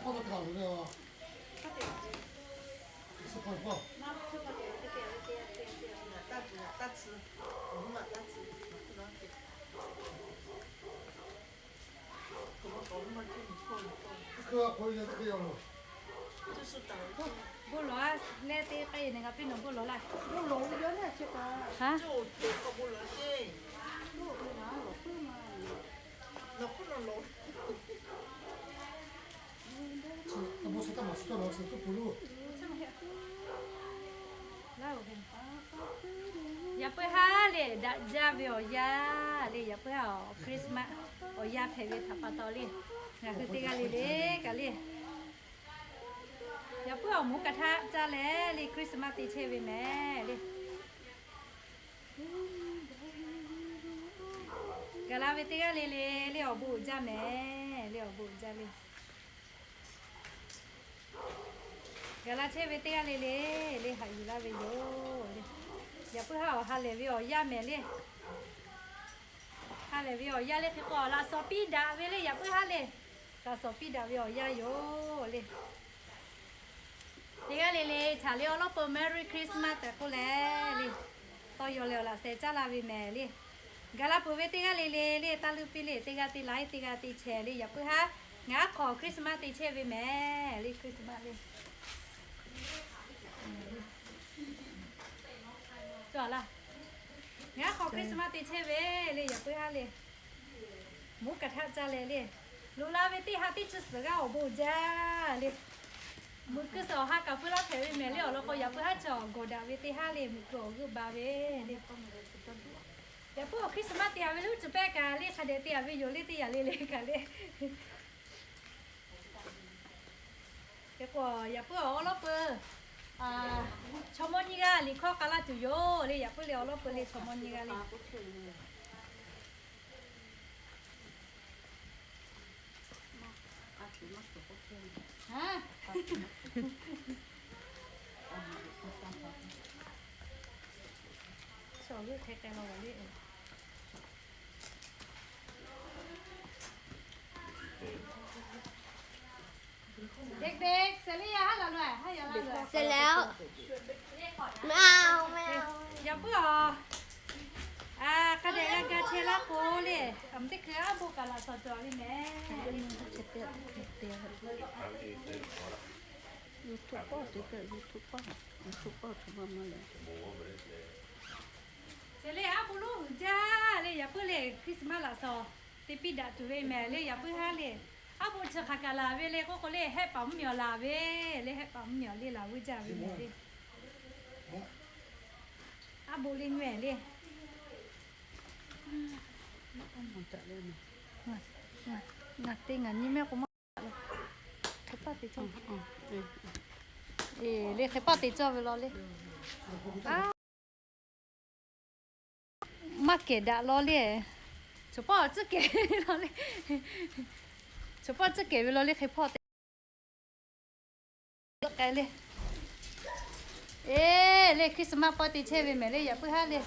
Bon lawˬ a leh teˇ k'ai ne, ngaˬ piˇ nawˬ bon lawˬ laˇ. Yaꞈ puiˉ haˉ lehˬ, daꞈ jaˇ ve awˬ yanˇ lehˬ, yaꞈ puiˉ haˉ awˬ Christmas awˬ yanˇ hpehꞈ ve htaꞈ pa taw lehˬ, ngaˬ hui teˇ g'aˇ le le kaꞈ lehˬ, yaꞈ puiˉ awˬ moˍ kaꞈ htaˇ caˇ leh lehˬ, Christmas te chehˇ ve mehˍ lehˬ. Gaˬ la ve teˇ g'aˇ le le lehˬ, awˬ bon uiˍ jaˇ mehˍ lehˬ, awˬ bon uiˍ jaˇ lehˬ. Gaˬ la chehˇ ve teˇ g'aˇ le le lehˬ, haꞈ yuˬ laˇ ve yoˬ lehˬ. Yaꞈ puiˉ haˉ awˬ ha lehˬ ve awˬ yanˇ mehˍ lehˬ. Ha lehˬ ve awˬ yanˇ lehˬ, hk'e k'o laꞈ shawˍ piˇ daꞈ ve lehˬ, yaꞈ puiˉ haˉ lehˬ, laꞈ shawˍ piˇ daꞈ ve awˬ yanˇ yoˬ lehˬ. Teˇ g'aˇ le le htaꞈ lehˬ, awˬ lawn peuˬ Merry Christmas tehꞈ k'oˆ leh lehˬ, tawˇ yaw leh awˬ laꞈ sheh caˉ la ve mehˍ lehˬ. Gaˬ la peuˬ ve teˇ g'aˇ le le lehˬ, taˇ luˇ piˇ lehˬ, teˇ g'aˇ te laiˉ teˇ g'aˇ te chehˇ lehˬ, yaꞈ puiˉ haˉ ngaˬ aˉ hk'aw Christmas te chehˇ ve mehˍ lehˬ, Christmas lehˬ. Cawˬ laˇ. Ngaˬ aˉ hk'aw Christmas te chehˇ ve lehˬ, yaꞈ puiˉ haˉ lehˬ, moˍ kaꞈ htaˇ caˇ leh lehˬ, loꞈ la ve teˇ ha teˇ chi suhˍ g'aˇ awˬ bon jaˇ lehˬ. Meuꞈ keu suhˍ awˬ ha kaꞈ puiˉ laˇ hpehꞈ ve mehˍ lehˬ, awˬ lawn k'o yaꞈ puiˉ haˉ chaw gawˬ daꞈ ve teˇ haˉ lehˬ, meuꞈ keu awˬ g'euˆ ba ve lehˬ. Yaꞈ puiˉ awˬ Christmas te a ve lehˬ, uˉ cuˬ pehˇ kaꞈ lehˬ, hk'a dehꞈ te a ve yoˬ lehˬ, teˇ yanˇ le le kaꞈ lehˬ. Hk'e k'o, yaꞈ puiˉ awˬ lawn peuˬ chaw mawˇ nyiˇ g'aˇ liꞈ hkawˇ k'a laˇ tuˬ yoˬ lehˬ, yaꞈ puiˉ lehˬ awˬ lawn peuˬ lehˬ chaw mawˇ nyiˇ g'aˇ lehˬ.เด็กๆ เสร็จหรือยัง ฮะ หลานๆ ฮะ อย่าละเลย เสร็จแล้ว ไม่เอา ไม่เอา Yaꞈ puiˉ awˬ, hk'a dehꞈ g'a ga chehˇ laˇ k'o lehˬ, aˬ mvuhˇ teˇ hkui aˉ bon kaꞈ laꞈ shawˍ cawˬ ve mehˍ. Hk'e lehˬ, aˉ bon lonˉ uiˍ jaˇ lehˬ, yaꞈ puiˉ lehˬ Christmas laꞈ shawˍ te piˇ daꞈ tuˬ ve mehˍ lehˬ, yaꞈ puiˉ haˉ lehˬ, aˉ bon chi hk'aˬ kaꞈ laˬ ve le k'oˆ k'o lehˬ, hehˆ paˍ mvuhˇ miˬ awˬ laˬ ve lehˬ, hehˆ paˍ mvuhˇ miˬ awˬ lehˬ laˬ ve jaˇ ve mehˍ lehˬ. Aˉ bon lehˬ nyi lehˬ. Ngaˬ te ngaˬ nyi mehˆ k'o maˇ lehˬ, hk'e paˇ te cawˇ ve lehˬ, hk'e paˇ te cawˇ ve law lehˬ. Maˇ kehˬ daꞈ law lehˬ, chaw paˇ tcuhˉ kehˬ ve law lehˬ, chaw paˇ tcuhˉ kehˬ ve law lehˬ, hk'e hpawˇ te k'ai lehˬ. Eˬ, lehˬ Christmas pawehˇ te chehˇ ve mehˍ lehˬ, yaꞈ puiˉ haˉ lehˬ.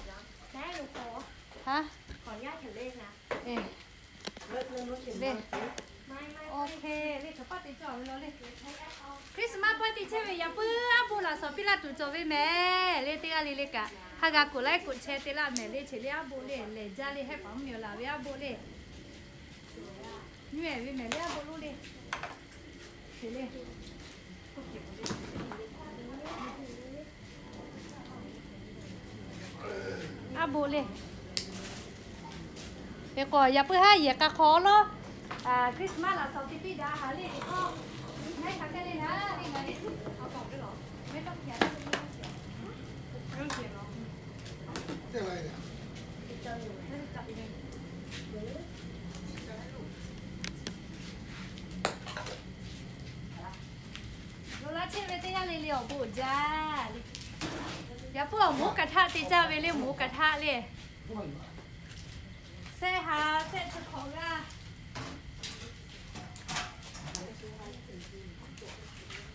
Christmas pawehˇ te chehˇ ve yaꞈ puiˉ aˉ bon laꞈ shawˍ piˇ laˇ tuˬ cawˬ ve mehˍ lehˬ, teˇ g'aˇ le le kaꞈ ha g'a kuˬ laiˉ kuˬ chehˇ te laˇ mehˍ lehˬ, cheˬ lehˬ aˉ bon lehˬ lehˬ jaˇ lehˬ, hehˆ paˍ mvuhˇ miˬ awˬ laˬ ve aˉ bon lehˬ. Nyi ve mehˍ lehˬ aˉ bon lonˉ lehˬ. Aˉ bon lehˬ. Hk'e k'o, yaꞈ puiˉ haˉ yehˬ k'a hk'aw lawˉ, Christmas laꞈ shawˍ te piˇ daꞈ haˍ lehˬ, teˇ hkawˇ, ngaˬ hui hk'aˬ hk'e le naˉ lehˬ, ngaˬ hui a kawˬ ve lawˬ, ve tawˇ hk'e a Lo laˇ chehˇ ve teˇ g'aˇ le le awˬ bon uiˍ jaˇ le. Yaꞈ puiˉ awˬ moˍ kaꞈ htaˆ te caˇ ve le, moˍ kaꞈ htaˆ le. Shehˆ ha shehˆ chi hk'awꞈ g'aˇ.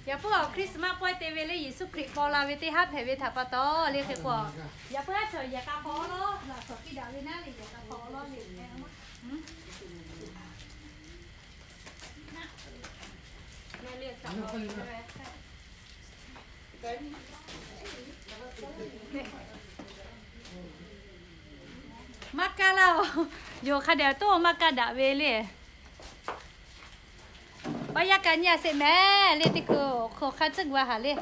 Yaꞈ puiˉ awˬ Christmas pawehˇ te ve le, Yeˍsuˆ Hkriꞈ paw la ve teˇ haˉ hpehꞈ ve htaꞈ pa taw le hk'e k'o, yaꞈ puiˉ haˉ chaw yehˬ k'a hk'aw lawˉ laꞈ shawˍ piˇ daꞈ ve naˉ le, yehˬ k'a hk'aw lawˉ le. Maˇ kaˇ laˇ-oˬ, yonˍ hk'a dehꞈ toˉ maˇ kaˇ daꞈ ve le. Paˇ yaˇ kaꞈ nyi a sheˍ mehˍ le, teˇ hkui awˬ hk'aw hk'a tcuhˉ gu a haˍ le.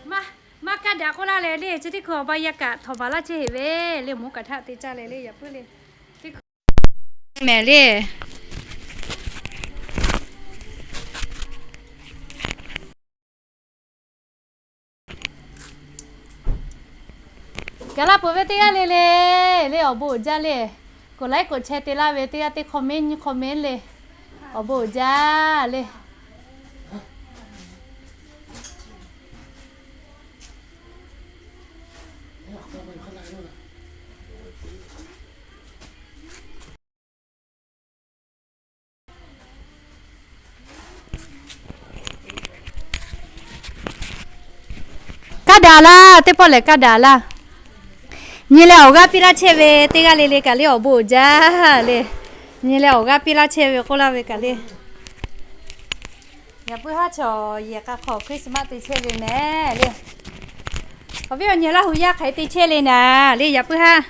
Maˇ, maˇ kaˇ daꞈ k'oˆ laˇ leh le, chi teˇ hkui awˬ ba yaˇ kaꞈ htawnˍ baˬ laˇ chehˇ heꞈ ve le, mvuhˇ kaꞈ htaꞈ te caˇ leh le, yaꞈ puiˉ le. Teˇ hkui mehˍ le. Gaˬ laˇ peuˬ ve teˇ g'aˇ le le, le awˬ bon uiˍ jaˇ le. Koꞈ like koꞈ share te laˇ ve teˇ g'aˇ teˇ comment nyi comment le. Awˬ bon uiˍ jaˇ le. Kaˇ daꞈ laˇ, teˇ pawˆ lehˬ kaˇ daꞈ laˇ. Nyi leh awˬ g'aˇ piˇ laˇ chehˇ ve teˇ g'aˇ le le kaꞈ le awˬ bon uiˍ jaˇ le. Nyi leh awˬ g'aˇ piˇ laˇ chehˇ ve k'oˆ laˇ ve kaꞈ le. Yaꞈ puiˉ haˉ chaw yehˬ k'a hk'aw Christmas te chehˇ ve mehˍ le. Awˬ viˉ awˬ nyi Laˇ hu yaˇ hk'aˬ hk'e te chehˇ le naˍ le, yaꞈ puiˉ haˉ.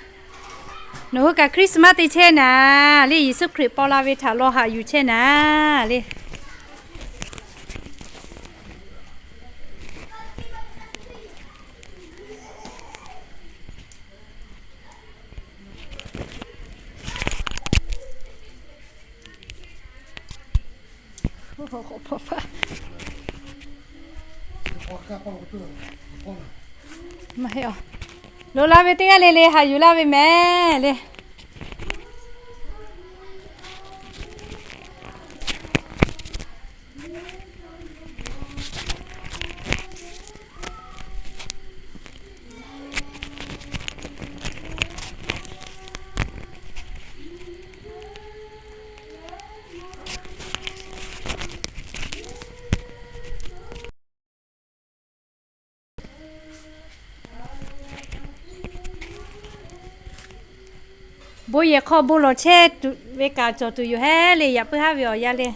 Nawˬ hui kaꞈ Christmas te chehˇ naˍ le, Yeˍsuˆ Hkriꞈ paw la ve htaꞈ law haꞈ yuˬ chehˇ naˍ le. Maˇ heˆ a. Loꞈ la ve teˇ g'aˇ le le haꞈ yuˬ laˇ ve mehˍ le. Bon yehˬ hk'aw bon lawˬ chehˇ tuˬ ve kaꞈ cawˬ tuˬ yoˬ hehˉ le, yaꞈ puiˉ haˉ ve awˬ yanˇ le.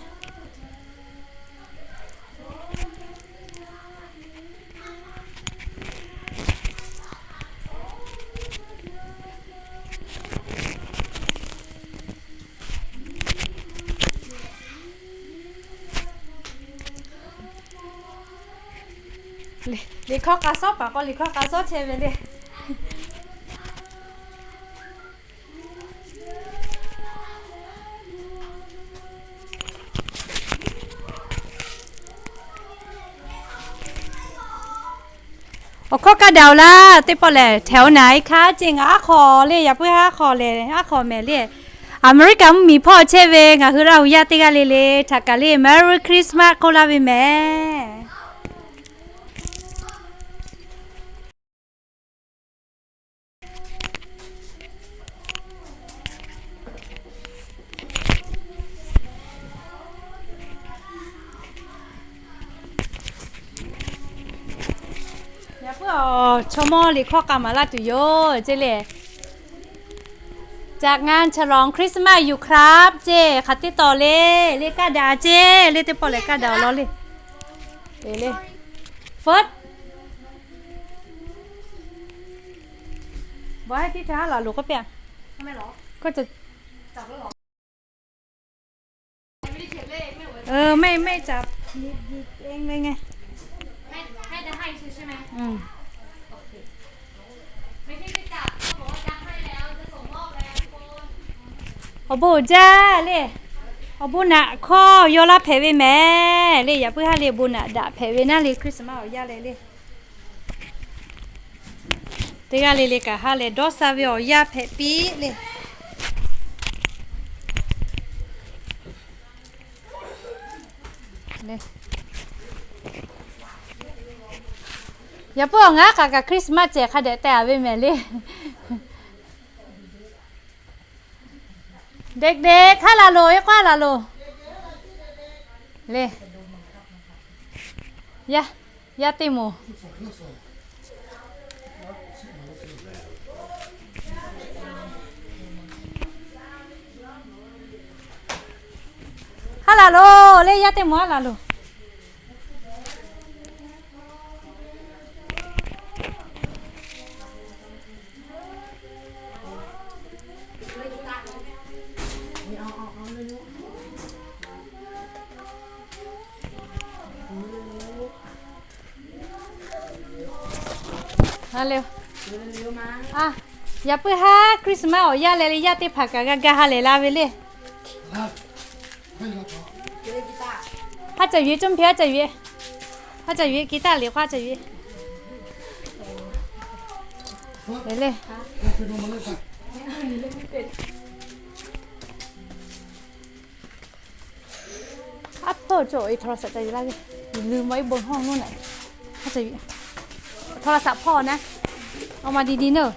Liꞈ hkawˇ k'a sawˉ paˍ k'o, liꞈ hkawˇ k'a sawˉ chehˇ ve le. Awˬ hkawˇ kaˇ daꞈ-oˬ laˇ, teˇ pawˆ lehˬ, hteꞈ-oˬ naˍ, iˉ hkaˇ ceˇ ngaˬ aˉ hk'aw le, yaꞈ puiˉ haˉ aˉ hk'aw lehˬ, aˉ hk'aw mehˍ le. Aˍmeˍriˆkaˍ mvuhˇmiˬ hpawˇ chehˇ ve ngaˬ hui Laˇ huˍ yaˇ teˇ g'aˇ le le htaꞈ kaꞈ le Merry Christmas k'oˆ laˇ ve mehˍ. Yaꞈ puiˉ-oˬ, chaw mawˇ liꞈ hkawˇ k'a maˍ laˇ tuˬ yoˬ ceˇ le. จัดงานฉลองคริสต์มาสอยู่ครับ ceˇ hk'aˬ teˇ tawˍ le, le kaˇ daꞈ ceˇ le, teˇ pawˆ lehˬ kaˇ daꞈ awˬ lawn le. First, bawˬ haˉ tiˉ htaˇ haˉ laˬ loˬ k'oˆ piˇ-a. ไม่ ไม่จับ หยิบ หยิบเองเลยไง อืม Awˬ bon uiˍ jaˇ le. Awˬ bon naꞈ hkawˇ yaw laˇ hpehꞈ ve mehˍ le. Yaꞈ puiˉ haˉ le bon naꞈ daꞈ hpehꞈ ve naˉ le, Christmas awˬ yaˇ leh le. Teˇ g'aˇ le le kaꞈ ha lehˬ dawˇ sha ve awˬ yanˇ hpehꞈ piˇ le. Yaꞈ puiˉ awˬ ngaˉ k'aꞈ kaꞈ Christmas cehˬ hk'a dehꞈ teh-a ve mehˍ le. Dak dak haˉ laˬ loˬ, e k'oˆ laˬ loˬ. Le, yaˇ, yaˇ teˇ moˍ. Haˉ laˬ loˬ le, yaˇ teˇ moˍ haˉ laˬ loˬ. Yaꞈ puiˉ haˉ Christmas awˬ yanˇ leh le, yaˇ teˇ hpaˍ kaꞈ g'a ga ha lehˬ la ve le. Haˉ caˬ yuˬ-e, coˇ mvuhˇ hpi haˉ caˬ yuˬ-e. Haˉ caˬ yuˬ-e, guitar liꞈ hk'aw haˉ caˬ yuˬ-e. Le le. Aˉ hpawˇ cawˬ-e, โทรศัพท์ caˬ yuˬ laˇ ve. Yuˬ leh maw iˉ bon hawˇ nuˇ naꞈ. Haˉ caˬ yuˬ, โทรศัพท์ hpawˇ naˉ. Awˬ ma di di naˉ.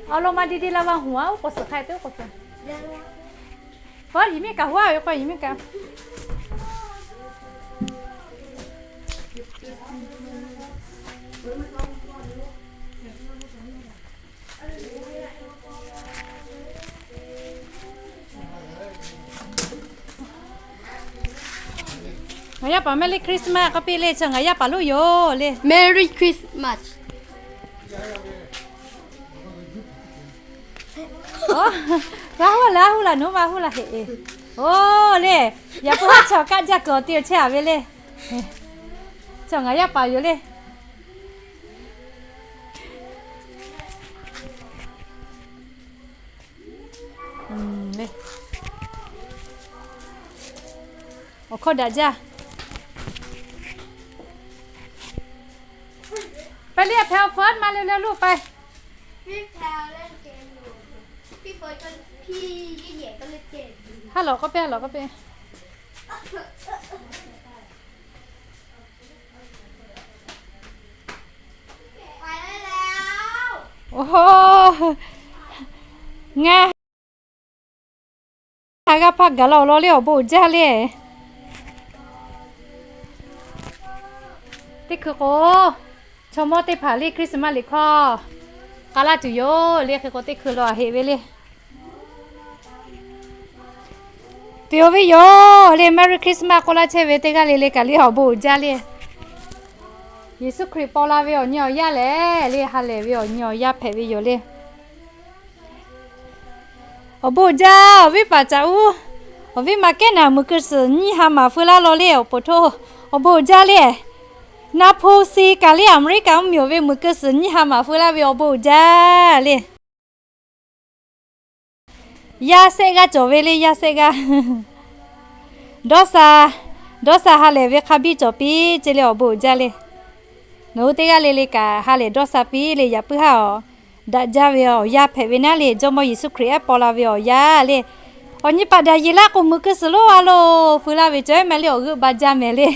Awˬ lawn ma di di la va huˍ-a, oˉ k'oˍ suhˍ hk'a te oˉ k'oˍ suhˍ. Fawˉ yiˬ miˇ kaꞈ huˉ-a ve k'o, yiˬ miˇ kaꞈ. Ngaˬ yaˇ paˍ Merry Christmas k'oˆ piˇ le, chi ngaˬ yaˇ paˍ lonˉ yoˬ le. Merry Christmas. G'a huˉ la huˉ la, nuˉ ma huˉ la heꞈ-e. Oˇ le, yaꞈ puiˉ haˉ chaw kaˆ jaˇ kuiˬ awˬ te awˬ chehˇ-a ve le. Chi ngaˬ yaˇ paˍ yoˬ le. Awˬ hkawˇ daꞈ jaˇ. ไปเรียกแพลวเฟิร์สมาเร็วๆ ลูกไป พี่แพลวเล่นเกมอยู่ พี่เฟิร์สก็ พี่ยี่เหยียดก็เล่นเกมอยู่ Haˉ lawˬ k'oˆ piˇ, haˉ lawˬ k'oˆ piˇ. ไปได้แล้ว Oˇ, ngaˬ ha g'a hpaˇ gaˬ la awˬ lawn le, awˬ bon uiˍ jaˇ le. Teˇ hkui k'o, chaw mawˇ teˇ hpaˍ le Christmas liꞈ hkawˇ k'a laˇ tuˬ yoˬ le. Hk'e k'o teˇ hkui lo-a heꞈ ve le. Tuˬ yoˬ ve yoˬ le, Merry Christmas k'oˆ laˇ chehˇ ve teˇ g'aˇ le le kaꞈ le awˬ bon uiˍ jaˇ le. Yeˍsuˆ Hkriꞈ paw la ve awˬ nyi awˬ yanˇ lehˬ le, ha lehˬ ve awˬ nyi awˬ yanˇ hpehꞈ ve yoˬ le. Awˬ bon uiˍ jaˇ, awˬ viˉ paˍ caꞈ uˉ, awˬ viˉ ma kehˉ naˍ mui keu suhˍ nyiˇ ha maˍ feu laˇ law le, awˬ poˍ htoˇ, awˬ bon uiˍ jaˇ le. Na hpu si kaꞈ le, Aˍmeˍriˆkaˍ mvuhˇmiˬ awˬ ve meuꞈ keu suhˍ nyiˇ ha maˍ feu laˇ ve awˬ bon uiˍ jaˇ le. Yaˇ sehˆ g'aˇ cawˬ ve le, yaˇ sehˆ g'aˇ. Dawˇ sha, dawˇ sha ha lehˬ ve hk'a biˇ cawˬ piˇ ce le, awˬ bon uiˍ jaˇ le. Ngaˬ hui teˇ g'aˇ le le kaꞈ ha lehˬ dawˇ sha piˇ le, yaꞈ puiˉ haˉ awˬ daꞈ jaˇ ve awˬ yaˇ hpehꞈ ve naˉ le, Jawˇmawˇ Yeˍsuˆ Hkriꞈ ehˉ paw la ve awˬ yaˇ le. Awˬ nyi paˍ daꞈ yeˬ laˇ k'o, meuꞈ keu suhˍ lonˉ a lo feu laˇ ve cawˬ ehˉ mehˍ le, awˬ g'euˆ ba jaˇ mehˍ le.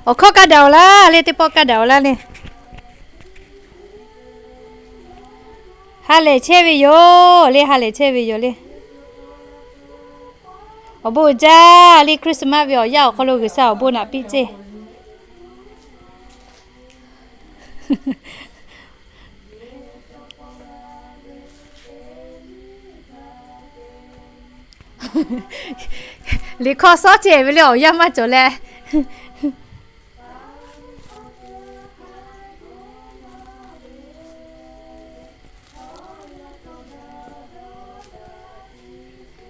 Awˬ hkawˇ kaˇ daꞈ-oˬ laˇ le, teˇ pawˆ kaˇ daꞈ-oˬ laˇ le. Ha lehˬ chehˇ ve yoˬ le, ha lehˬ chehˇ ve yoˬ le. Awˬ bon uiˍ jaˇ le, Christmas ve awˬ yanˇ awˬ hk'aw lo G'uiˬsha awˬ bon naꞈ piˇ ceˇ. Liꞈ hkawˇ sawˉ chehˇ ve le, awˬ yanˇ maˇ cawˬ leh.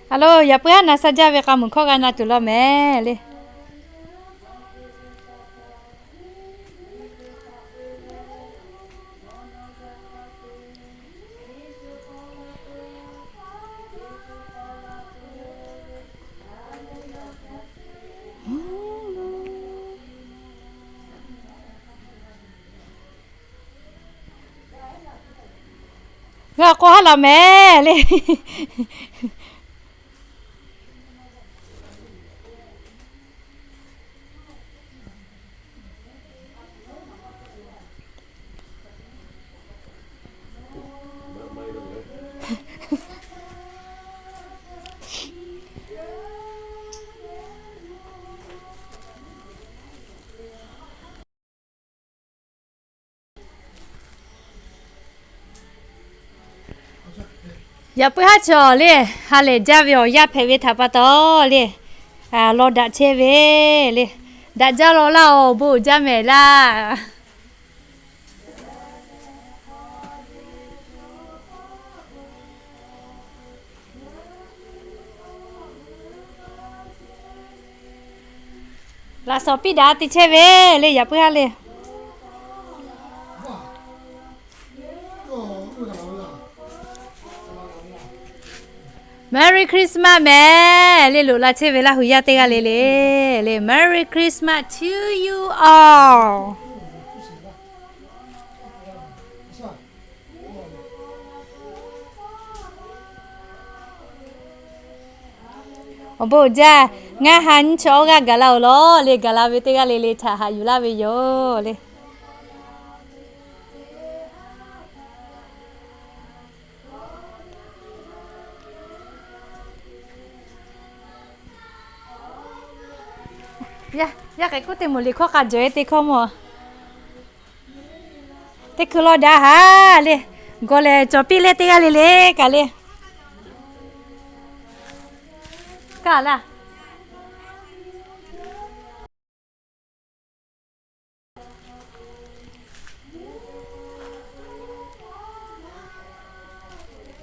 A lo, yaꞈ puiˉ haˉ na sha jaˇ ve k'a meuꞈ hkawˇ g'a na tuˬ law mehˍ le. G'a k'aw haˉ laˬ mehˍ le. Yaꞈ puiˉ haˉ chaw le, ha lehˬ jaˇ ve awˬ yanˇ hpehꞈ ve htaꞈ pa taw le, law daꞈ chehˇ ve le. Daꞈ jaˇ law laˇ, awˬ bon uiˍ jaˇ mehˍ laˇ. Laꞈ shawnˍ piˇ daꞈ te chehˇ ve le, yaꞈ puiˉ haˉ le. Merry Christmas mehˍ le, loꞈ la chehˇ ve laˇ hui yaˇ teˇ g'aˇ le le le, Merry Christmas to you all. Awˬ bon uiˍ jaˇ, ngaˇ ha nyiˇ chi awˇ g'aˇ gaˬ la-oˬ law le, gaˬ la ve teˇ g'aˇ le le htaꞈ haꞈ yuˬ laˇ ve yoˬ le. Yaˇ k'ai kuˉ teˇ moˍ liꞈ hkawˇ k'a jawˬ-e teˇ hkawˇ mawˬ. Teˇ hkui lawˇ daꞈ haˉ le. Gawˬ lehˬ cawˬ piˇ le, teˇ g'aˇ le le kaꞈ le. Kaˇ laˇ.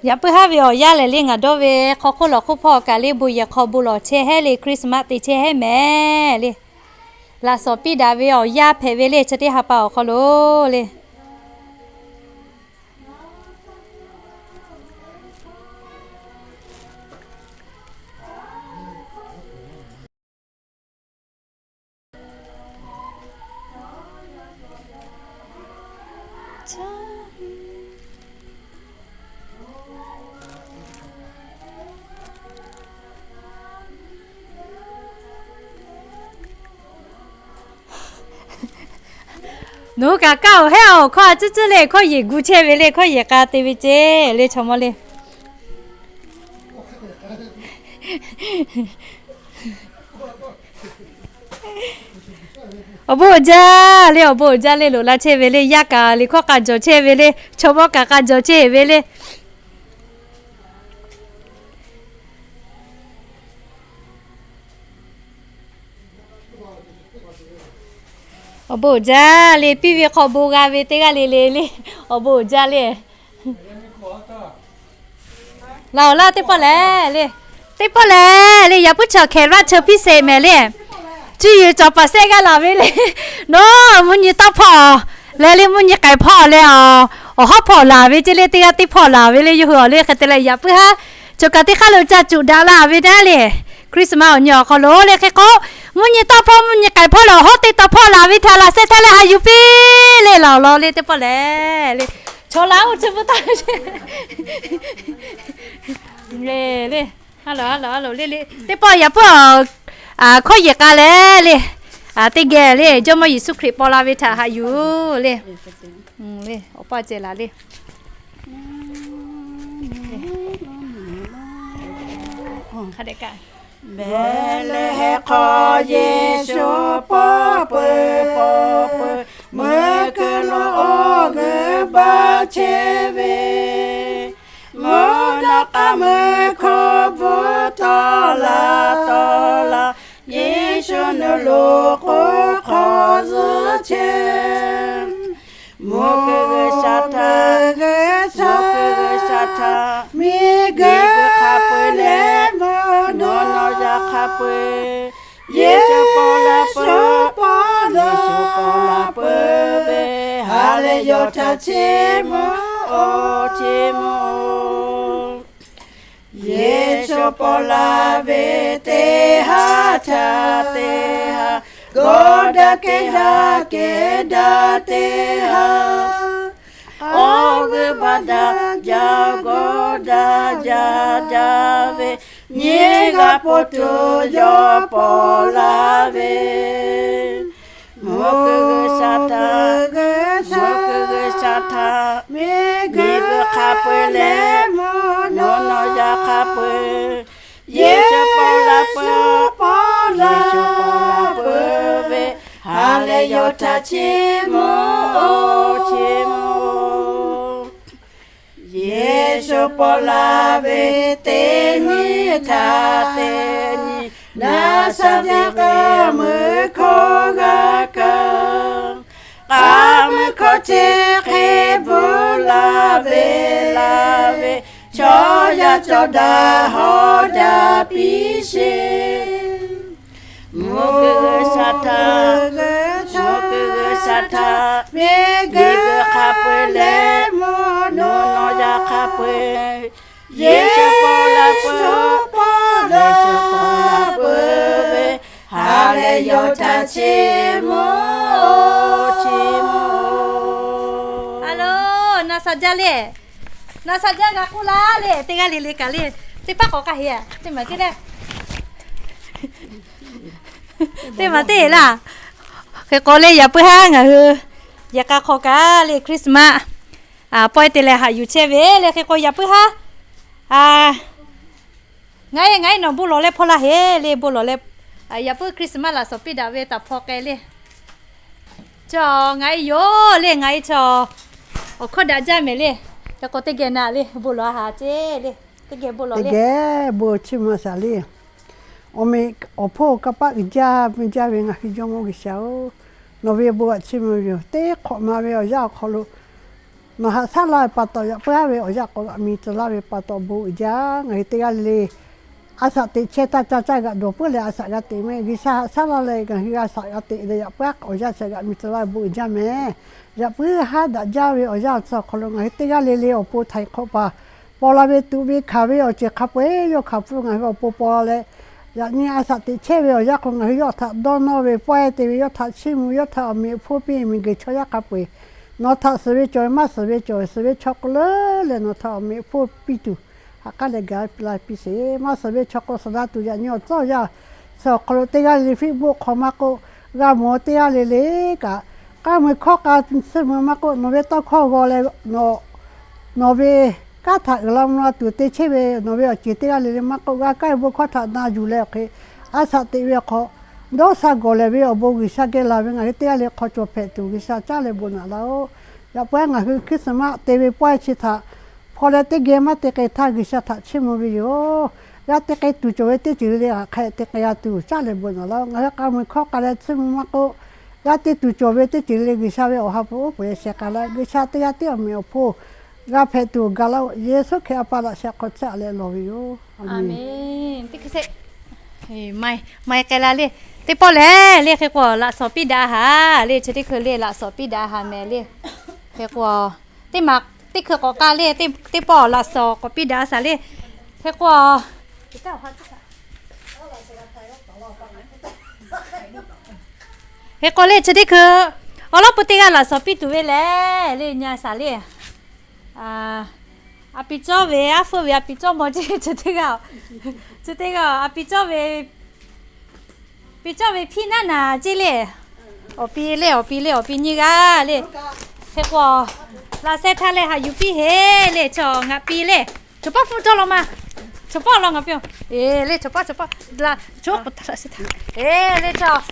Yaꞈ puiˉ haˉ ve awˬ yanˇ lehˬ le, ngaˬ dawˇ ve hk'aw hk'oˆ lawˬ hk'oˆ hpawˇ kaꞈ le, bon yehˬ hk'aw bon lawˬ chehˇ hehˉ le, Christmas te chehˇ hehˉ mehˍ le. Laꞈ shawnˍ piˇ daꞈ ve awˬ yanˇ hpehꞈ ve le, chi teˇ ha pa awˬ hk'aw lo le. Nawˬ hui kaꞈ kaˇ-oˬ hehˉ-oˬ, hkawˇ a cuˉ cuˉ le, hkawˇ yehˬ gu chehˇ ve le, hkawˇ yehˬ k'a te ve ceˇ le, chaw mawˇ le. Awˬ bon uiˍ jaˇ le, awˬ bon uiˍ jaˇ le, loꞈ la chehˇ ve le, yaˇ kaꞈ liꞈ hkawˇ k'a jawˬ chehˇ ve le, chaw mawˇ kaꞈ k'a jawˬ chehˇ ve le. Awˬ bon uiˍ jaˇ le, piˇ ve hk'aw bon g'a ve teˇ g'aˇ le le le, awˬ bon uiˍ jaˇ le. Laˬ-oˬ laˇ, teˇ pawˆ lehˬ le, teˇ pawˆ lehˬ le, yaꞈ puiˉ chaw hkehˍ laˇ cheu piˇ sheˍ mehˍ le. Cuˇ yiˍ cawˬ paˍ sehˆ g'aˇ laˬ ve le. Nawˬ mvuhˇ nyi tawˇ hpawˇ leh le, mvuhˇ nyi k'ai hpawˇ leh, awˬ hawˉ hpawˇ laˬ ve ceˇ le, teˇ g'aˇ teˇ hpawˇ laˬ ve le, yawˇ hui awˬ le hk'e te leh yaꞈ puiˉ haˉ. Choˬ kaꞈ teˇ hk'aˇ lo ca cuꞈ daꞈ la ve naˉ le. Christmas awˬ nyi awˬ hk'aw lo le hk'e k'o, mvuhˇ nyi tawˇ hpawˇ mvuhˇ nyi k'ai hpawˇ leh awˬ hawˉ teˇ tawˇ hpawˇ laˬ ve htaꞈ laꞈ sheh htaˇ leh haꞈ yuˬ piˇ le, laˬ awˬ lawn le teˇ pawˆ lehˬ le. Chaw la oˇ chi bvuhˇ taˇ le le. Teˇ pawˆ yaꞈ puiˉ hkawˇ yehˬ k'a leh le, teˇ geh le Jawˇmawˇ Yeˍsuˆ Hkriꞈ paw la ve htaꞈ haꞈ yuˬ le. Awˬ pa ceh laˬ le. Hk'a dehꞈ kaꞈ, Behˍlehˍhehnˍ hk'aw Yeˍsuˆ paw peuˬ paw peuˬ, meuˇ kuiˬ lo awˬ g'euˆ baˆ chehˇ ve, mvuhˇ naw k'aˉ meuˇ hkawˇ bvuhꞈ tawˆ la tawˆ la, Yeˍsuˆ nawˬ lo k'oˆ hk'awꞈ zuhˆ chehˇ. Mvuhˇ kuiˬ g'uiˬsha htaꞈ, mvuhˇ kuiˬ g'uiˬsha htaꞈ miˬguiˬ hk'a peu-eˬ leh mvuhˇ naw yaˇ hk'a peu-eˬ, Yeˍsuˆ paw la peuˬ, Yeˍsuˆ paw la peuˬ ve, ha lehˬ yawˇ htaꞈ chiˇ mvuh-oˬ, chiˇ mvuh-oˬ. Yeˍsuˆ paw la ve teˇ haˉ htaꞈ teˇ haˉ, g'awˇ daꞈ kehˬ haˉ kehˬ daꞈ teˇ haˉ, awˬ g'euˆ baˆ daꞈ jaˇ g'awˇ daꞈ jaˇ jaˇ ve, nyiˇ g'aˇ po tuˬ yawˇ paw la ve, mvuhˇ kuiˬ g'uiˬsha htaꞈ, mvuhˇ kuiˬ g'uiˬsha htaꞈ miˬguiˬ hk'a peu-eˬ leh mvuhˇ naw yaˇ hk'a peu-eˬ, Yeˍsuˆ paw la peuˬ, Yeˍsuˆ paw la peuˬ ve, ha lehˬ yawˇ htaꞈ chiˇ mvuh-oˬ, chiˇ mvuh-oˬ. Yeˍsuˆ paw la ve teˇ nyi htaꞈ teˇ nyi, naˍ saˍ jaˇ k'aˉ mui hkawˇ g'a kaˇ. K'aˉ mui hkawˇ chehˇ hk'e bvuhꞈ la ve la ve, chaw yaˇ cawˬ daꞈ hawˉ daꞈ piˇ sheˍ. Mvuhˇ kuiˬ g'uiˬsha htaꞈ, mvuhˇ kuiˬ g'uiˬsha htaꞈ miˬguiˬ hk'a peu-eˬ leh mvuhˇ naw yaˇ hk'a peu-eˬ, Yeˍsuˆ paw la peuˬ, Yeˍsuˆ paw la peuˬ ve, ha lehˬ yawˇ htaꞈ chiˇ mvuh-oˬ, chiˇ mvuh-oˬ. Naˍ saˍ jaˇ le, naˍ saˍ jaˇ g'a k'oˆ laˇ le, teˇ g'aˇ le le kaꞈ le, teˇ paˉ k'awꞈ k'ai heˍ, teˇ maˬ teˇ le, teˇ maˬ teˇ laˇ. Hk'e k'o le yaꞈ puiˉ haˉ ngaˬ hui yehˬ k'a hk'aw kaꞈ le Christmas pawehˇ te leh haꞈ yuˬ chehˇ ve le hk'e k'o yaꞈ puiˉ haˉ ngaˬ e ngaˬ e nawˬ bon lawˬ leh hpaw laˇ heˍ le, bon lawˬ leh yaꞈ puiˉ Christmas laꞈ shawˍ piˇ daꞈ ve taˍ hpaw k'ai le. Chaw ngaˬ e yoˬ le, ngaˬ e chaw awˬ hkawˇ daꞈ jaˇ mehˍ le. Hk'e k'o teˇ geh na le bon lawˬ a haˍ ceˇ le, teˇ geh bon lawˬ le. Teˇ geh bon chiˇ mvuh shaˍ le. Awˬ meꞈ awˬ hponˇ kanˇ paˆ uiˍ jaˇ mvuh jaˇ ve ngaˬ hui Jawˇmawˇ G'uiˬsha-oˬ, nawˬ ve bon g'aꞈ chiˇ mvuh ve yoˬ. Teˇ hk'awꞈ ma ve awˬ yanˇ awˬ hk'aw lo nawˬ haꞈ shaˉ laˇ ve pa taw, yaꞈ puiˉ haˉ ve awˬ yanˇ k'awꞈ g'aꞈ mi tcuh laˇ ve pa taw bon uiˍ jaˇ. Ngaˬ hui teˇ g'aˇ le le a shaꞈ teꞈ chehˇ taˇ caˇ caˇ g'aꞈ dawˬ puiˉ leh a shaꞈ g'a teꞈ mehˍ. G'uiˬsha haꞈ shaˉ laˇ leh ngaˬ hui a shaꞈ g'a teꞈ leh yaꞈ puiˉ haˉ awˬ yanˇ shaꞈ g'aꞈ mi tcuh laˇ ve bon uiˍ jaˇ mehˍ. Yaꞈ puiˉ haˉ daꞈ jaˇ ve awˬ yanˇ awˬ tcuh awˬ hk'aw lo ngaˬ hui teˇ g'aˇ le le awˬ pon htaiˍ hk'awꞈ paˍ paw la ve tuꞈ ve hkanˍ ve awˬ ceuˬ hk'a peu-eˬ yawˇ hkanˍ pfuhˇ ngaˬ hui awˬ pon paw la leh, yaꞈ nyi a shaꞈ teꞈ chehˇ ve awˬ yanˇ k'o ngaˬ hui yawˇ htaꞈ dawˇ nawˇ ve pawehˇ te ve, yawˇ htaꞈ chiˇ mvuh, yawˇ htaꞈ awˬ meꞈ awˬ hponˇ piˇ miˬguiˬ chaw yaˇ hk'a peu-eˬ nawˬ htaꞈ suhˍ ve cawˬ ve maˇ suhˍ ve cawˬ ve suhˍ ve chaw k'o leuˉ leh nawˬ htaꞈ awˬ meꞈ awˬ hponˇ piˇ tuˬ haꞈ k'aˉ leh gaˬ la piˇ sheˍ. Maˇ suhˍ ve chaw k'o suhˍ la tuˬ yaꞈ nyi awˬ tcuhˉ awˬ yanˇ suh awˬ hk'aw lo teˇ g'aˇ le le fiˆ boˆ hk'aw maˇ k'oˆ, g'a mawˬ teˇ g'aˇ le le kaꞈ, k'aˉ mui hkawˇ k'a chiˇ mvuh maˇ k'oˆ, nawˬ ve tawˇ hkawˇ g'aw leh nawˬ nawˬ ve kanˉ htaꞈ uiˍ la mvuh la tuˬ te chehˇ ve nawˬ ve awˬ ceuˬ teˇ g'aˇ le le maˇ k'oˆ, g'a kaˇ ve bon hkawˇ htaꞈ na yuˬ leh awˬ hk'e a shaꞈ teꞈ ve awˬ hk'aw, dawˇ sha gawˬ lehˬ ve awˬ bon G'uiˬsha geh laˬ ve ngaˬ hui teˇ g'aˇ le hk'aw cawˬ hpehꞈ tuˬ G'uiˬsha caˉ leh bon naꞈ laˇ-oˆ. Yaꞈ puiˉ ngaˬ hui Christmas te ve pawehˇ chi htaꞈ hpaw leh teˇ geh maˇ te k'ai htaˇ G'uiˬsha htaꞈ chiˇ mvuh ve yoˬ. G'a te k'ai tuˬ cawˬ ve teˇ ceuˬ le le hk'aˬ hk'e te k'ai g'a tuˬ caˉ leh bon naꞈ laˇ-oˆ. Ngaˬ hui k'a mui hkawˇ k'a leh chiˇ mvuh maˇ k'oˆ, g'a te tuˬ cawˬ ve teˇ ceuˬ le le G'uiˬsha ve awˬ ha hpu uˉ peunˍ sheh k'a la, G'uiˬsha teˇ g'aˇ tiˉ awˬ meꞈ awˬ hponˇ g'a hpehꞈ tuˬ gaˬ laˇ-oˆ. Yeˍsuˆ Hkriꞈ a pa laꞈ sheh hk'aw chehˇ leh lawˬ ve yoˬ. Aˬmenˍ. Teˇ hkui se maˇ k'ai la le. Teˇ pawˆ lehˬ le, hk'e k'o laꞈ shawˍ piˇ daꞈ haˍ le, chi teˇ hkui le laꞈ shawˍ piˇ daꞈ haˍ mehˍ le. Hk'e k'o, teˇ maˬ teˇ hkui k'awꞈ k'ai le, teˇ pawˆ laꞈ shawˍ k'awꞈ piˇ daꞈ shaˍ le. Hk'e k'o, hk'e k'o le chi teˇ hkui awˬ lawn pui teˇ g'aˇ laꞈ shawˍ piˇ tuˬ ve lehˬ le, nyi shaˍ le. A pi cawˇ ve, aˉ hpfuhˇ ve a pi cawˇ maw ceˇ, chi teˇ g'aˇ, chi teˇ g'aˇ a pi cawˇ ve, pi cawˇ ve hpiˇ naˉ naˍ ceˇ le. Awˬ pi le, awˬ pi le, awˬ pi nyiˇ g'aˇ le. Hk'e k'o, laꞈ sheh htaˇ leh haꞈ yuˬ piˇ heˆ le, chaw ngaˬ pi le. Choˬ pawˆ hpfuhˆ cawˇ law ma. Choˬ pawˆ law ngaˬ pi-oˬ. E le, choˬ pawˆ, choˬ pawˆ, la, choˬ pawˆ laꞈ sheh htaˇ. E le, chaw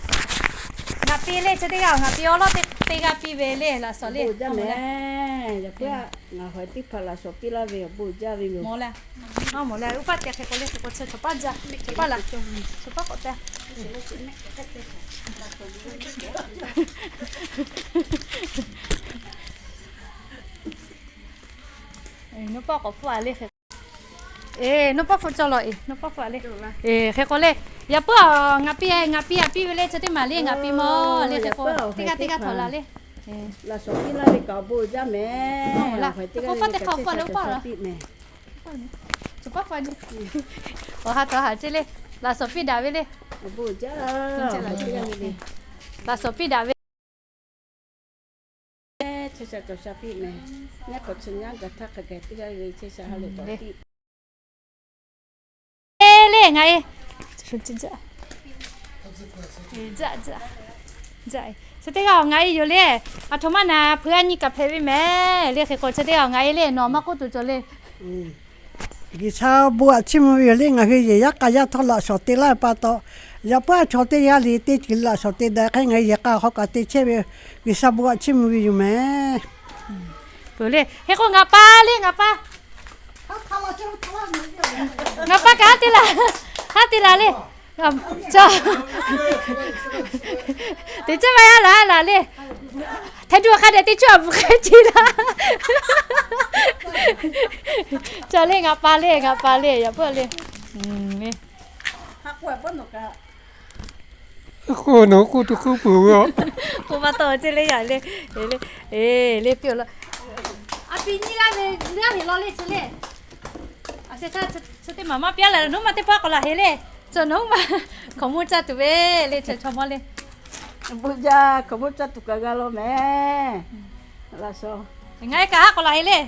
ngaˬ pi le, chi teˇ g'aˇ ngaˬ pi awˬ lawn teˇ g'aˇ piˇ ve le, laꞈ shawˍ le. Ngaˬ hui teˇ hpaˍ laꞈ shawˍ piˇ laˇ ve awˬ bon jaˇ ve yoˬ. Mawˬ le, uˉ paˆ te hk'e k'o le, hk'e k'o chi choˬ pawˆ jaˇ, choˬ pawˆ laꞈ, choˬ pawˆ k'awꞈ te. Nawˬ pawˆ k'awꞈ hpfuhˆ a le hk'e. E, nawˬ pawˆ hpfuhˆ cawˇ law e, nawˬ pawˆ hpfuhˆ a le. E, hk'e k'o le, yaꞈ puiˉ ngaˬ pi, ngaˬ pi yaꞈ piˇ ve le, chi teˇ maˬ le ngaˬ pi mawˬ le, hk'e k'o teˇ g'aˇ teˇ g'aˇ htawnˍ la le. Laꞈ shawˍ piˇ laˇ ve kaꞈ awˬ bon jaˇ mehˍ. Hk'e k'o teˇ hk'awꞈ hpfuhˆ le, uˉ paˆ la. Awˬ ha htaꞈ haꞈ ceˇ le, laꞈ shawˍ piˇ daꞈ ve le. Laꞈ shawˍ piˇ daꞈ ve. E le ngaˬ e, chi teˇ g'aˇ ngaˬ e yoˬ le. Aˬ htoꞈ ma naˍ hpeuꞈ a nyi kaꞈ hpehꞈ ve mehˍ le. Hk'e k'o chi teˇ g'aˇ ngaˬ e le nawˬ maˇ k'oˆ tuˬ cawˬ le. G'uiˬsha bon aꞈ chiˇ mvuh ve yoˬ le. Ngaˬ hui yehˬ yaˇ k'a yaˇ htawˇ laꞈ shawˍ te laˇ ve pa taw, yaꞈ puiˉ a chaw teˇ g'aˇ le teˇ ceuˬ laꞈ shawˍ te daꞈ hk'e ngaˬ hui yehˬ k'a hk'aw kaꞈ te chehˇ ve, G'uiˬsha bon aꞈ chiˇ mvuh ve yoˬ mehˍ. Peuˬ le, hk'e k'o ngaˬ pa le, ngaˬ pa. Ngaˬ pa kaꞈ haˉ te laˬ, haˉ te laˬ le. Teˇ ceuˬ maˇ yaˇ laˬ laˬ le. Hteˇ duˇ hk'a dehꞈ teˇ ceuˬ a bvuhˬ hk'e ce laˇ. Ca le, ngaˬ pa le, ngaˬ pa le, yaꞈ puiˉ le. K'oˆ nawˬ k'oˆ tuˬ k'oˆ peuˬ ve a. K'oˆ maˇ tawˆ ceˇ le, yaꞈ le, le, le piˇ-oˬ laˇ. A pi nyiˇ g'aˇ ve g'aˇ heˍ law le chi le. A sheh htaˇ chi teˇ maˬ maˇ piˇ leh nawˬ hui ma teˇ pawˆ k'awꞈ laˬ heˍ le. Cawˬ nawˬ hui ma hkaoˍmonˇ caˇ tuˬ ve le, chaw chaw mawˇ le. Bon jaˇ, hkaoˍmonˇ caˇ tuˬ kaꞈ g'a law mehˍ. Laꞈ shawˍ, ngaˬ e kaꞈ haˉ k'awꞈ laˬ heˍ le.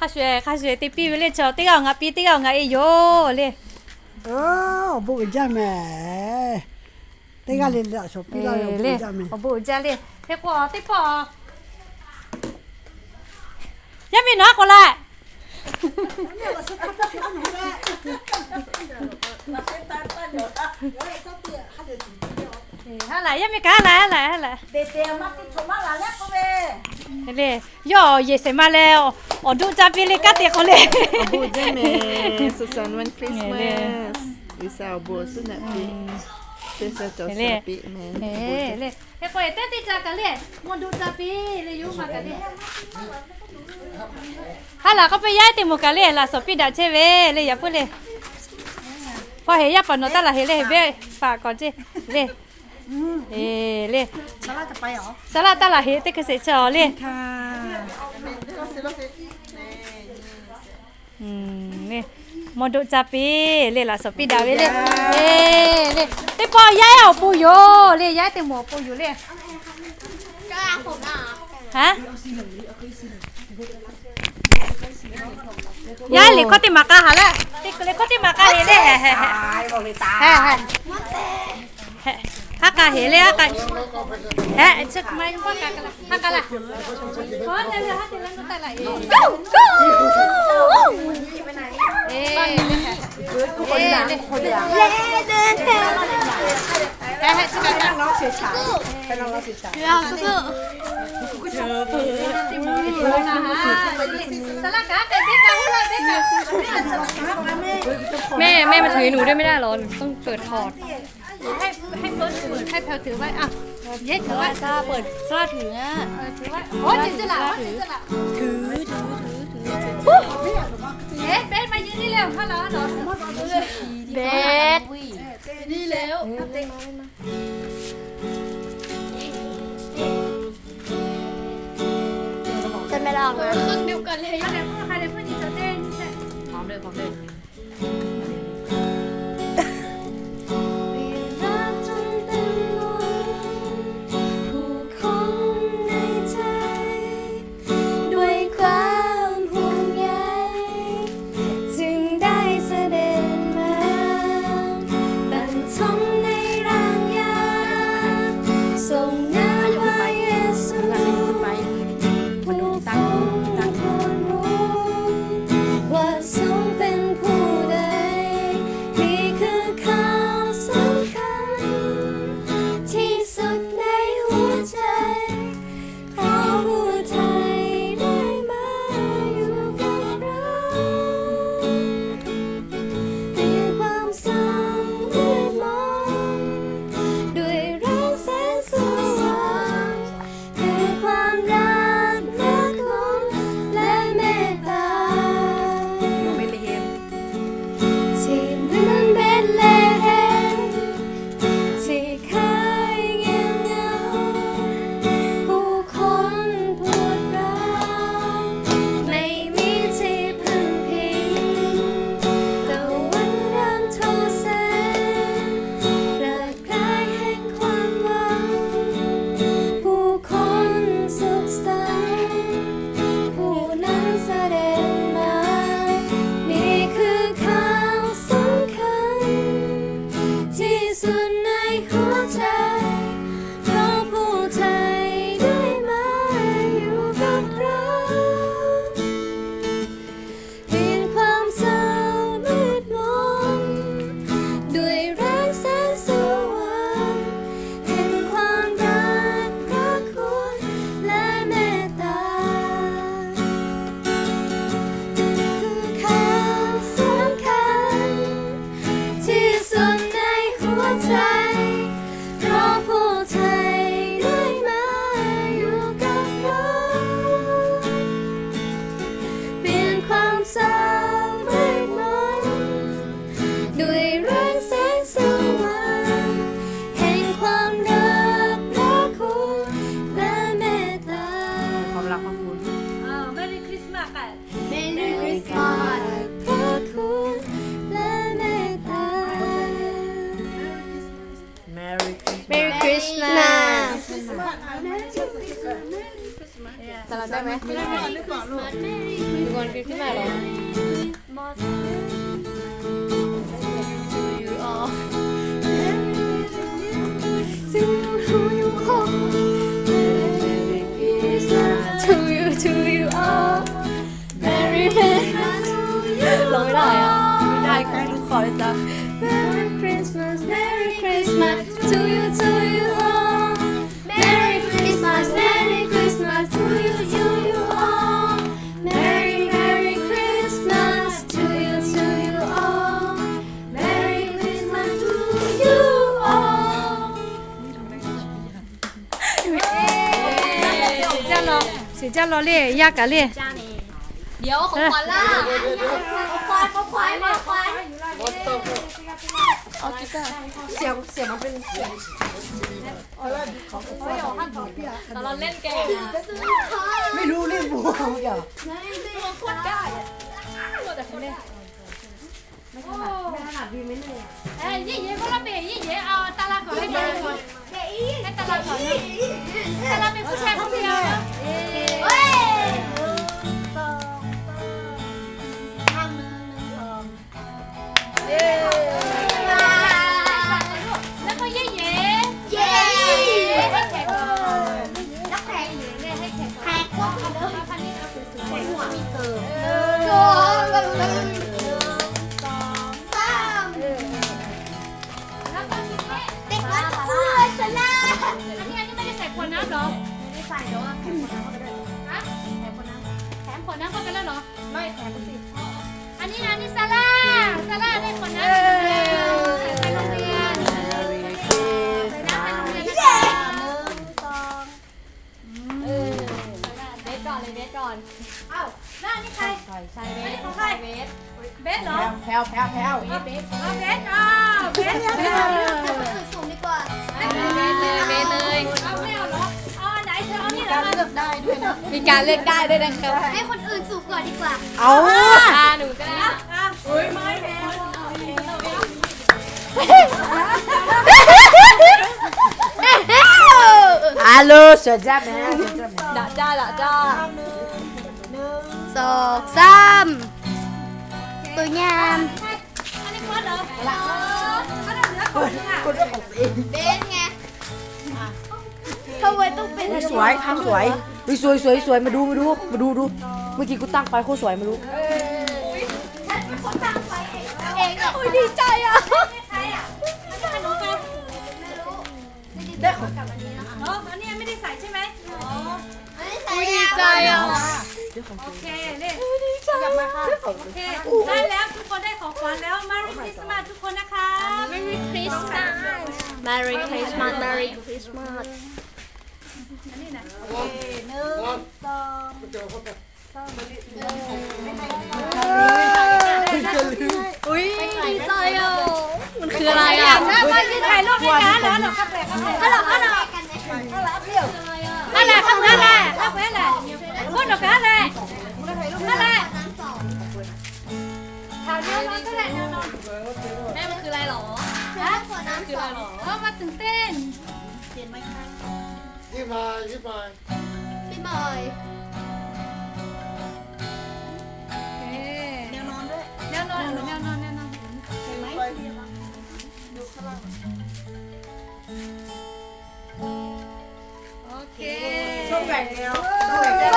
Hk'a shuˍ hk'a shuˍ te piˇ ve le, chaw teˇ g'aˇ ngaˬ pi, teˇ g'aˇ ngaˬ e yoˬ le. Awˬ bon uiˍ jaˇ mehˍ. Teˇ g'aˇ le le laꞈ shawˍ piˇ laˇ ve le, awˬ bon uiˍ jaˇ le. Hk'e k'o teˇ pawˆ yaˇ miˇ nawˬ haˉ k'awꞈ laˬ. Haˉ laˬ, yaˇ miˇ kaꞈ haˉ laˬ, haˉ laˬ, haˉ laˬ. Le, yawˇ yehˬ shehˍ ma leh awˬ doˆ caˇ piˇ le, kanˉ te k'o le. Awˬ bon uiˍ jaˇ mehˍ, Susan, Merry Christmas. G'uiˬsha awˬ bon awˬ suhˉ naꞈ piˇ. Teˇ sha cawˬ sha piˇ mehˍ. Hk'e k'o teˇ teˇ ca kaꞈ le, mawˇ doˆ caˇ piˇ le, yawˇ hui ma kaꞈ le. Haˉ laˬ k'oˆ piˇ, yaˇ ehˉ teˇ moˍ kaꞈ le laꞈ shawˍ piˇ daꞈ chehˇ ve le, yaꞈ puiˉ le. Hpaw heˍ yaˇ paˍ nawˬ taˇ laˬ heˍ le, heˍ ve paˍ k'awꞈ ceˇ le. Le, saˍ laˆ taˇ laˬ heˍ teˇ hkui sheˍ chi awˬ le. Mawˇ doˆ caˇ piˇ le, laꞈ shawˍ piˇ daꞈ ve le. Le, teˇ pawˆ yaˇ ehˉ awˬ pon yoˬ le, yaˇ ehˉ teˇ moˍ awˬ pon yoˬ le. Yaˇ ehˉ liꞈ hkawˇ teˇ maˍ k'a haˍ le, teˇ liꞈ hkawˇ teˇ maˍ k'a heˍ le. Haˉ k'a heˍ le, haˉ k'a, haˉ k'a le, haˉ k'a le. Mẹ, mẹ mà thử nụ đây mới đã lắm, không ปิดถอด. ให้ ให้เฟิร์สถือ ให้แพลวถือไว้ อ่ะ เย้ ถือไว้ ซาร่าเปิด ซาร่าถือนะ เออ ถือไว้ โอ้ย ถือ ถือ ถือ ถือ ถือ ถือ เย้ เบส มายืนนี่เร็ว ฮัลโหล ฮัลโหล เบส นี่เร็ว Sao mẹ lo nè. Khơi điều cần thì do này có hai này có gì cho tên. Hòm đây, hòm đây. ด้วยความห่วงใย จึงได้เสด็จมา บัญชมในรากหญ้า ทรงน้ำพระเยซู ผู้คงควรรู้ ว่าทรงเป็นผู้ใด นี่คือข่าวสำคัญ ที่สุดในหัวใจ เพราะผู้ไถ่ได้มาอยู่กับเรา เปลี่ยนความเศร้ามืดมน ด้วยแรงแสงสว่าง คือความรักพระคุณและเมตตา ที่เหมือนเบธเลเฮม ที่เคยเงียบเหงา ผู้คนปวดร้าว ไม่มีที่พึ่งพิง ตะวันร้อนทอแสง ประกายแห่งความหวัง ผู้คนสุขสันต์ ผู้นั้นเสด็จมา นี่คือข่าวสำคัญ ที่สุดในหัวใจ เพราะผู้ไถ่ได้มาอยู่กับเรา เปลี่ยนความเศร้ามืดมน ด้วยแรงแสงสว่าง แห่งความรักพระคุณและเมตตา คือข่าวสำคัญ ที่สุดในหัวใจ เพราะผู้ไถ่ได้มาอยู่กับเรา เปลี่ยนความเศร้ามืดมน ด้วยแรงแสงสว่าง แห่งความรักพระคุณและเมตตา ความรักพระคุณ เออ Merry Christmas ค่ะ Merry Christmas พระคุณและเมตตา Merry Christmas. Merry Christmas. Merry Christmas. ตลอดได้ไหม Merry Christmas. ดูก่อน Christmas เหรอ To you all. To you all. To you, to you all. Merry Christmas. ร้องไม่ได้อะ ไม่ได้ ใครรู้ขอเลยจ้ะ Merry Christmas, Merry Christmas to you, to you all. Merry Christmas, Merry Christmas to you, to you all. Merry, Merry Christmas to you, to you all. Merry Christmas to you all. เสียงจะรอ เสียงจะรอเลย ยากกะเลย เดี๋ยวของขวัญล่ะ ของขวัญ ของขวัญ ของขวัญ เสียง เสียงมันเป็นเสียง แต่เราเล่นเกมอะ ไม่รู้เล่นบัวอย่าง ตัวโคตรได้อะ มัวแต่คนเล่น ไม่ถนัด ไม่ถนัด บินไม่เหนื่อย เอ้ย ยี่เหยียบก็ระเบิด ยี่เหยียบ เอาตาลาก่อน ให้ตาลาก่อน ให้ตาลาก่อนนะ ตาลาเป็นผู้ชายคนเดียวนะ เฮ้ย หนึ่ง สอง สาม ข้างหนึ่ง หนึ่ง สอง เย้ แล้วก็เย้เย้ เย้ ให้แขกก่อน แล้วแขก ให้แขกก่อน แขกก่อน เออ แล้วก็ทีนี้ เด็กวัดเพื่อนชนะ อันนี้ อันนี้ไม่ได้ใส่ขวดน้ำเหรอ ไม่ได้ใส่ แต่ว่าแถมขวดน้ำเข้าไปด้วย ฮะ แถมขวดน้ำ แถมขวดน้ำเข้าไปแล้วเหรอ ไม่ แถมสิ อันนี้ อันนี้ซาร่า ซาร่าได้ขวดน้ำ เออ ใส่ไปโรงเรียน ใส่น้ำไปโรงเรียนนะคะ เย้ หนึ่ง สอง เออ เบสก่อนเลย เบสก่อน อ้าว แล้วอันนี้ใคร ใคร ใคร เบส อันนี้ของใคร เบส เบสเหรอ แพรว แพรว แพรว เอาเบส เอาเบส อ้าว ให้คนอื่นสุ่มดีกว่า เบนเลย เบนเลย เอาไม่เอาเหรอ เอาอันไหนเธอเอานี่เหรอ มีการเลือกได้ด้วยนะ มีการเลือกได้ด้วยนะครับ ให้คนอื่นสุ่มก่อนดีกว่า เอา อ่า หนูก็ได้ อ่ะ อ่ะ เฮ้ย ไม่แพ้ Alo, sửa da nè, sửa da nè. ดักจ้า ดักจ้า สอง สาม สวยงาม เบนไง ทำไมต้องเป็น สวย ทำสวย เฮ้ย สวย สวย สวย มาดู มาดู มาดู ดู เมื่อกี้กูตั้งไปโคตรสวย มาดู ฉันเป็นคนตั้งไปเอง เองอะ โอ๊ย ดีใจอะ ใครอะ ไม่รู้ ได้ของ อ๋อ อันนี้ยังไม่ได้ใส่ใช่ไหม อ๋อ ไม่ได้ใส่ อุ๊ย ดีใจอะ โอเค นี่ ดีใจ กลับมาค่ะ โอเค ได้แล้ว ทุกคนได้ของขวัญแล้ว Merry Christmas ทุกคนนะคะ Merry Christmas Merry Christmas Merry Christmas อันนี้นะ โอเค หนึ่ง สอง อุ๊ย ดีใจอะ มันคืออะไรอะ แล้วก็ยืนถ่ายรูปด้วยกัน แล้วเราก็แปลกๆ ฮัลโหล ฮัลโหล นั่นแหละ ข้างนั้นแหละ ข้างนั้นแหละ พูดออกมาแหละ นั่นแหละ แถวแนวนอนก็แหละ แนวนอน แม่ มันคืออะไรหรอ ฮะ มันคืออะไรหรอ เออ มาตื่นเต้น เปลี่ยนไหมคะ พี่มาย พี่มาย พี่มาย เอ๊ะ แนวนอนด้วย แนวนอน แนวนอน แนวนอน เห็นไหม ดูข้างล่าง โอเค ช่วงแบ่งแนว ช่วงแบ่งแนว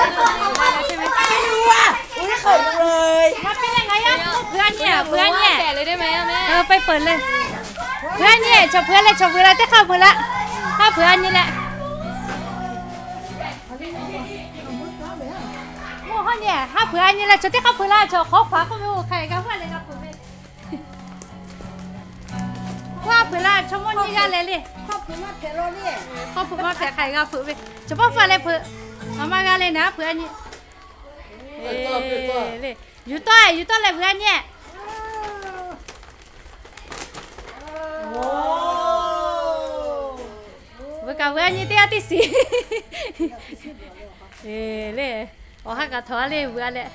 ไม่รู้อ่ะ อุ๊ย เขินจังเลย มันเป็นยังไงอ่ะ เพื่อนเนี่ย เพื่อนเนี่ย แกะเลยได้ไหมอ่ะแม่ เออ ไปเปิดเลย เพื่อนเนี่ย ชอบเพื่อนเลย ชอบเพื่อนเลย แต่เข้าเพื่อนละ เข้าเพื่อนนี่แหละ โอ้โห เนี่ย เข้าเพื่อนนี่แหละ ชอบที่เข้าเพื่อนละ ชอบขอขวาก็ไม่รู้ใครก็เพื่อนเลยครับผม Hk'a peuˬ la chaw mawˇ nyi g'a leh le. Hk'a peuˬ maˇ hpehꞈ la le. Hk'a peuˬ maˇ hpehꞈ hk'aˬ hk'e g'a peuˬ ve. Chaw paˇ hpfuhˇ leh peuˬ. Aˬ ma g'a leh naˍ peuˬ a nyi. Le, yuˬ tawˆ, yuˬ tawˆ leh peuˬ a nyi. Veuˬ kaꞈ veuˬ a nyi teˇ g'aˇ teˇ shiˍ. Le, awˬ ha kaꞈ htawnˍ a le veuˬ a leh.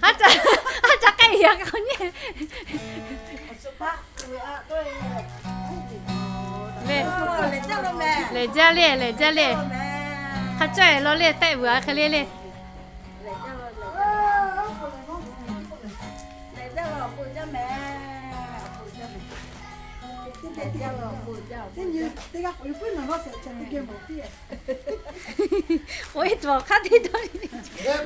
Haˉ ca, haˉ ca k'ai yaꞈ k'aw nyi. Lehˬ jaˇ le, lehˬ jaˇ le. Hk'a caˇ e law le, tehˆ vuiˬ a hk'e le le. K'oˆ e tuˬ awˬ hk'aˇ teˇ dawˇ.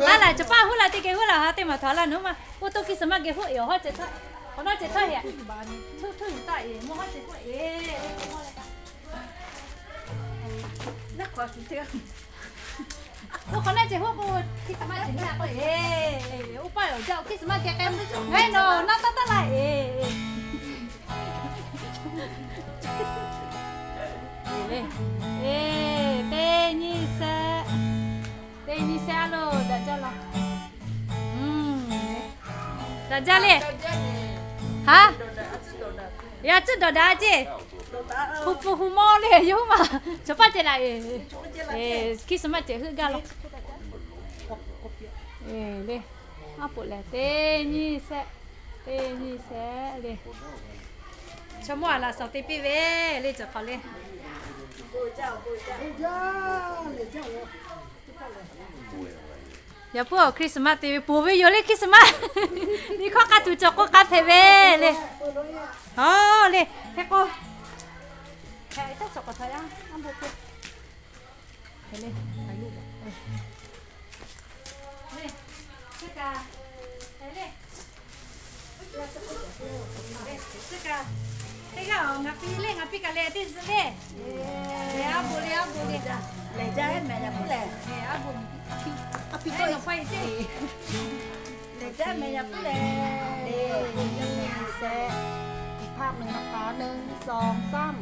Laˇ laˬ, cawˬ paˇ huˉ la teˇ geh huˉ la ha teˇ maˬ htaꞈ laˇ nawˉ ma. Oˇ to Hkiˇsuhˍmaˆ geh huˉ e awˬ hawˉ ceh htaˇ, awˬ nawˉ ceh htaˇ e. Htuˇ htuˇ yuˬ taˆ e, mawˇ hawˉ ceh htaˇ e. Oˇ hk'awꞈ nawˉ ceh huˉ k'o, Hkiˇsuhˍmaˆ ceh htaˇ k'o e. Oˇ paˇ awˬ jaˇ, Hkiˇsuhˍmaˆ geh k'ai, ngaˬ hui nawˬ naˇ taˇ taˇ laˇ e. Eˬ, teˇ nyi shehˆ, teˇ nyi shehˆ a lo, daꞈ jaˇ law. Daꞈ jaˇ le. Haˉ, yaꞈ tcuhˉ dawˬ daꞈ ceˇ. Hu pfuhˍ hu mawˇ le yoˬ ma. Cawˬ paˇ ceh laꞈ e. Hkiˇsuhˍmaˆ ceh heuˆ gaˇ law. Eˬ le. Aˉ poꞈ lehˬ, teˇ nyi shehˆ, teˇ nyi shehˆ le. Chaw mawˇ a laꞈ shawnˍ te piˇ ve le, cawˬ hk'awꞈ le. Yaꞈ puiˉ awˬ Hkiˇsuhˍmaˆ te ve poˬ ve yoˬ le, Hkiˇsuhˍmaˆ. Nyi hkawˇ k'a tuˬ cawˬ k'o k'a hpehꞈ ve le. Aˬ le, hk'e k'o, hk'e taˇ cawˬ k'awꞈ htaꞈ yaˇ a bo te. Hk'e le, hk'e le, hk'e le. Teˇ g'aˇ ngaˬ piˇ le, ngaˬ piˇ kaꞈ leh teˇ zuhꞈ le. Leh a bo le, a bo le. Lehˬ jaˇ mehˍ yaꞈ puiˉ lehˬ. A bo, a piˇ tawˆ e. Lehˬ jaˇ mehˍ yaꞈ puiˉ lehˬ. Teˇ nyi shehˆ. อีกภาพหนึ่งนะคะ หนึ่ง สอง สาม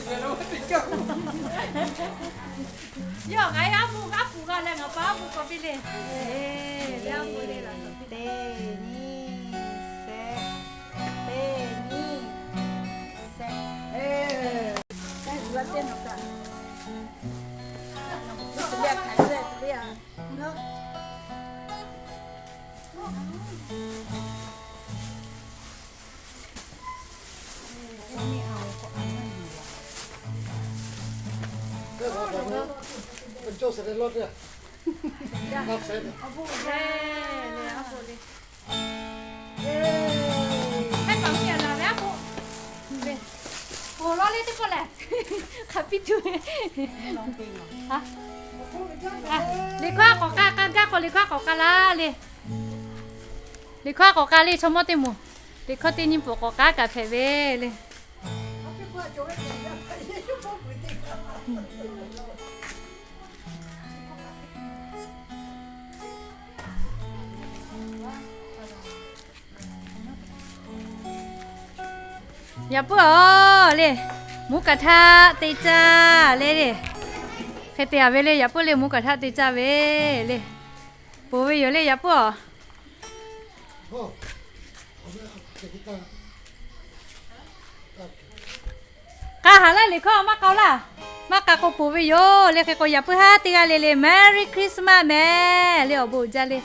Hello. Liꞈ hkawˇ k'awꞈ k'ai, k'ai gaˇ k'o liꞈ hkawˇ k'awꞈ k'ai laˇ le. Liꞈ hkawˇ k'awꞈ k'ai le, chaw mawˇ teˇ moˍ. Liꞈ hkawˇ teˇ nyiˇ pfuhˍ k'awꞈ k'ai kaꞈ hpehꞈ ve le. Yaꞈ puiˉ aˬ le, mvuhˇ kaˍ htaˆ te caˇ le le. Hk'e te a ve le, yaꞈ puiˉ le, mvuhˇ kaˍ htaˆ te caˇ ve le. Ponˬ ve yoˬ le, yaꞈ puiˉ aˬ. K'a haˍ laˇ liꞈ hkawˇ maˇ k'a laˇ. Maˇ k'a k'o ponˬ ve yoˬ le. Hk'e k'o yaꞈ puiˉ haˉ teˇ g'aˇ le le, Merry Christmas mehˍ le, awˬ bon uiˍ jaˇ le.